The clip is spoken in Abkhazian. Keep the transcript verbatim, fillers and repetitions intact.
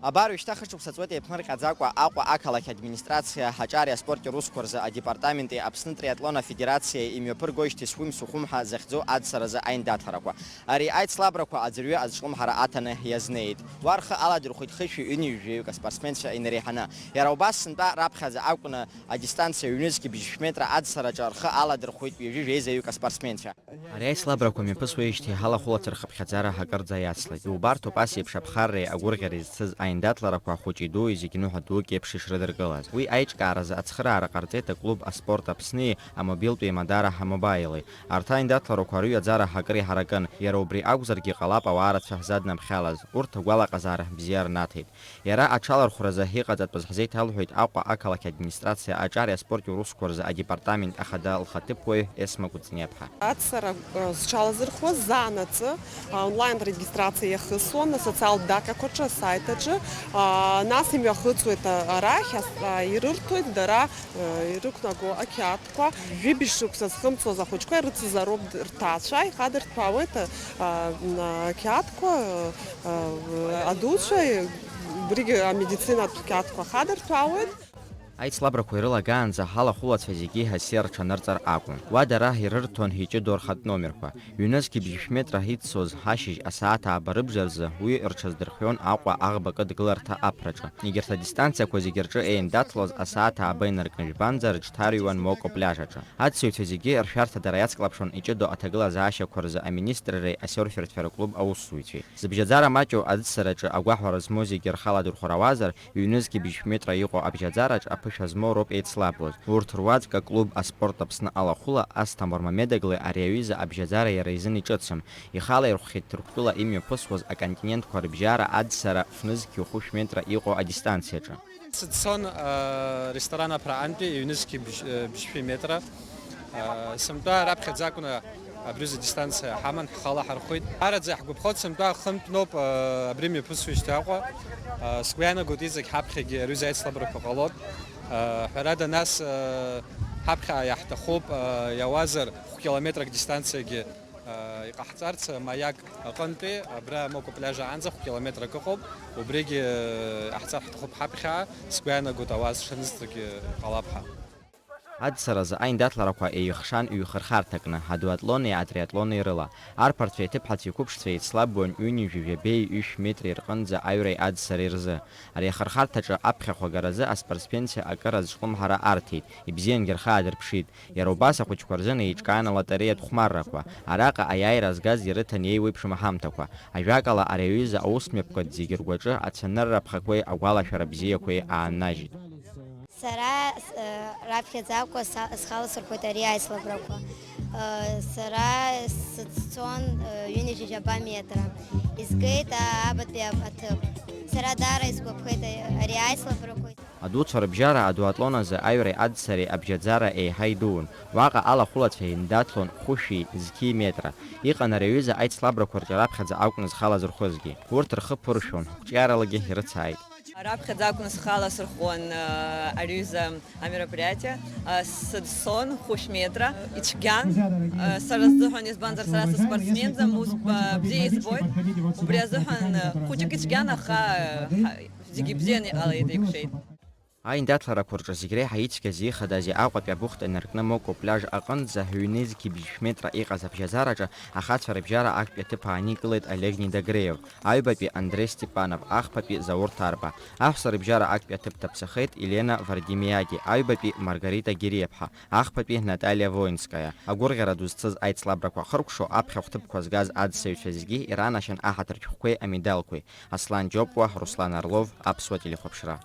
Абар уажәшьҭа хышықәса ҵуеит еиԥмырҟьаӡакәа Аҟәа ақалақь администрациа аҿари аспорти русқәа рзы адепартаменти Аԥсны триатлон афедерациеи имҩаԥыргоижьҭеи схәым-сыхәым ҳәа захьӡу адсаразы аиндаҭларақәа. Ари аицлабрақәа аӡәырҩы азҿлымҳара аҭаны иазнеит. Уа рхы аладырхәит хышәи ҩынҩажәаҩык аспортсменцәа инареиҳаны. Иара убас сынтәа раԥхьаӡа акәны адистанциа ҩнызқь быжьшә метра адсараҿы рхы аладырхәит ҩажәи жәеизаҩык аспортсменцәа. Ари аицлабрақәа мҩаԥысуеижьҭеи ҳалахәылацәа рхыԥхьаӡара акырӡа иацлеит. Иубарҭоуп ас еиԥш аԥхарреи агәырӷьареи зцыз аиндаҭларақәа ахәыҷи-дууи зегь ныҳәа дук еиԥш ишрыдыркылаз. Уи аиҿкааразы ацхыраара ҟарҵеит аклуб Аспорт Аԥсни амобилтә еимадара Амобаили. Арҭ аиндаҭларақәа рыҩаӡара акыр иҳаракын, иара убри акәзаргьы ҟалап ауаа рацәа ҳзаднамхьалаз, урҭ агәалаҟазаара бзиа рнаҭеит. Иара аҽалархәразы иҟаҵатәыз ҳзеиҭалҳәеит Аҟәа ақалақь администрациа аҿари аспорти аусқәа рзы адепартамент ахада лхаҭыԥуаҩ Есма Кәыҵниаԥҳа. Адсара, э, зҽалазырхуаз заанаҵы, а, онлайн регистрациа иахысуан асоциалтә даҟьақәа рҿы, асайт аҿы, а, нас имҩахыҵуеит, а, арахь, ас-, а, ирырҭоит дара, э, ирықәнаго ақьаад. Жәибжь шықәса зхымҵуаз ахәыҷқәа ирыцызароуп рҭаацәа, ихадырҭәаауеит, а, а, ақьаадқәа, а, а, адуцәа, убригьы амедицинатә қьаадқәа хадырҭәаауеит. Аицлабрақәа ирылагаанӡа ҳалахәылацәа зегьы иҳасиа рҽанырҵар акәын. Уа дара ирырҭон иҷыдоу рхатә номерқәа. Ҩнызқь бжьшә метра иццоз ҳашьыжь асааҭ ааба рыбжа рзы уи рҽаздырхион Аҟәа аӷба кыдгыларҭа аԥраҿы. Егьырҭ адистанциақәа зегьы рҿы еиндаҭлоз асааҭ ааба инаркны жәбанӡа рыҽҭарҩуан Моко пляж аҿы. Адсыҩцәа зегьы ршәарҭа дара иацклаԥшуан иҷыдоу аҭагылазаашьақәа рзы аминистрреи асерферцәа рыклуб аусзуҩцәеи. Зыбжьаӡара маҷу адсараҿы агәаҳәара змоу зегьы рхы аладырхәыр ауазар, ҩнызқь бжьшә метра иҟоу абжьаӡараҿ аԥышәа змоу роуп еицлабуаз. Урҭ руаӡәк аклуб Аспорт Аԥсны алахәыла Асҭамыр Мамедоглы ари аҩыза абжьаӡара иара изын иҿыцым. Ихала ирхәхьеит Ҭырқәтәыла имҩаԥысуаз аконтинентқәа рыбжьара адсара фнызқь хәышә метра иҟоу адистанциаҿы. Сыццон, э, ресторан аԥраҟантәи ҩнызқь бжь-, э, бжьшәи метра. Э, сынтәа раԥхьаӡа акәны абри аҩыза дистанциа ҳаман, ҳхала ҳархәит. Аараӡа иаҳгәаԥхоит, сынтәа хынтә ноуп, э, абри мҩаԥысуеижьҭеи Аҟәа. Э, сгәы иаанагоит, иҵегь ҳаԥхьагьы ари аҩыза аицлабрақәа ҟалоит. Э, ҳәарада, нас, э, ҳаԥхьа иаҳҭахуп, э, иауазар, хә-километрак дистанциагьы, э, иҟаҳҵарц, Маиак аҟынтәи абра Моко пляж аанӡа хә-километрак ыҟоуп. Убригьы, э, иҟаҳҵар ҳҭахуп ҳаԥхьа, сгәы иаанагоит, ауаа зҽанызҵаргьы ҟалап ҳәа. Адсаразы аиндаҭларақәа еихшан ҩ-хырхарҭакны, адуатлони атриатлони рыла. Арԥарцәеи аҭыԥҳацәеи қәыԥшцәеи еицлабуан ҩынҩажәи жәабеи ҩышә метри рҟынӡа аҩреи адсареи рзы. Ари ахырхарҭаҿы аԥхьахә агаразы аспортсменцәа акыр азҿлымҳара арҭеит, ибзиангьы рхы аадырԥшит. Иара убас ахәыҷқәа рзын еиҿкаан алотареиатә хәмаррақәа. Араҟа аиааира згаз ирыҭан еиуеиԥшым аҳамҭақәа. Ажәакала, ари аҩыза аусмҩаԥгатә зегьы ргәаҿы ацәанырра аԥхақәеи агәалашәара бзиақәеи ааннажьит. Сара, с-, э, раԥхьаӡакәа са-, схаласырхәит ари аицлабрақәа. Э, сара сыццон, э, ҩынҩажәи жәаба метра. Изгеит, а, абатәи а-, аҭыԥ. Сара даара исгәаԥхеит, а-, ари аицлабрақәа. Адуцәа рыбжьара адуатлон азы аҩреи адсареи абжьаӡара еиҳа идуун. Уаҟа алахәылацәа еиндаҭлон хәышәи зқьи метра. Иҟан ари аҩыза аицлабрақәа рҿы раԥхьаӡа акәын зхалазырхәызгьы. Урҭ рхы ԥыршәон, ҳқәҿиаралагьы ирыцааит. Раԥхьаӡа акәын схаласырхәуан, э, ари аҩыза амероприатие, э, сыццон хәышә метра, ицәгьан, э, сара сзыҳәан, избанзар, сара сыспортсменӡам, ус, э, бзиа избоит, убри азыҳәан, э, хәыҷык ицәгьан, аха, э, ҳа-, зегьы бзианы иҟалеит, еиқәшәеит. Аиндаҭларақәа рҿы зегь реиҳа ицәгьази ихадази Аҟәатәи абухта инаркны Моко пляж аҟынӡа ҩнызқь бжьшә метра иҟаз абжьаӡараҿы ахацәа рыбжьара актәи аҭыԥ ааникылеит Олег Недогреев, аҩбатәи Андре Степанов, ахԥатәи Заур Ҭарба. Аҳәса рыбжьара актәи аҭыԥ даԥсахеит Елена Вардимиади, аҩбатәи Маргарита Гириаԥҳа, ахԥатәи Наталиа Воинскаиа. Агәырӷьара ду зцыз аицлабрақәа ахыркәшо аԥхьахә ҭыԥқәа згаз адсаҩцәа зегьы иранашьан аҳаҭыртә шәҟәқәеи амедалқәеи. Аслан Џьопуа, Руслан Орлов, Аԥсуа телехәаԥшра.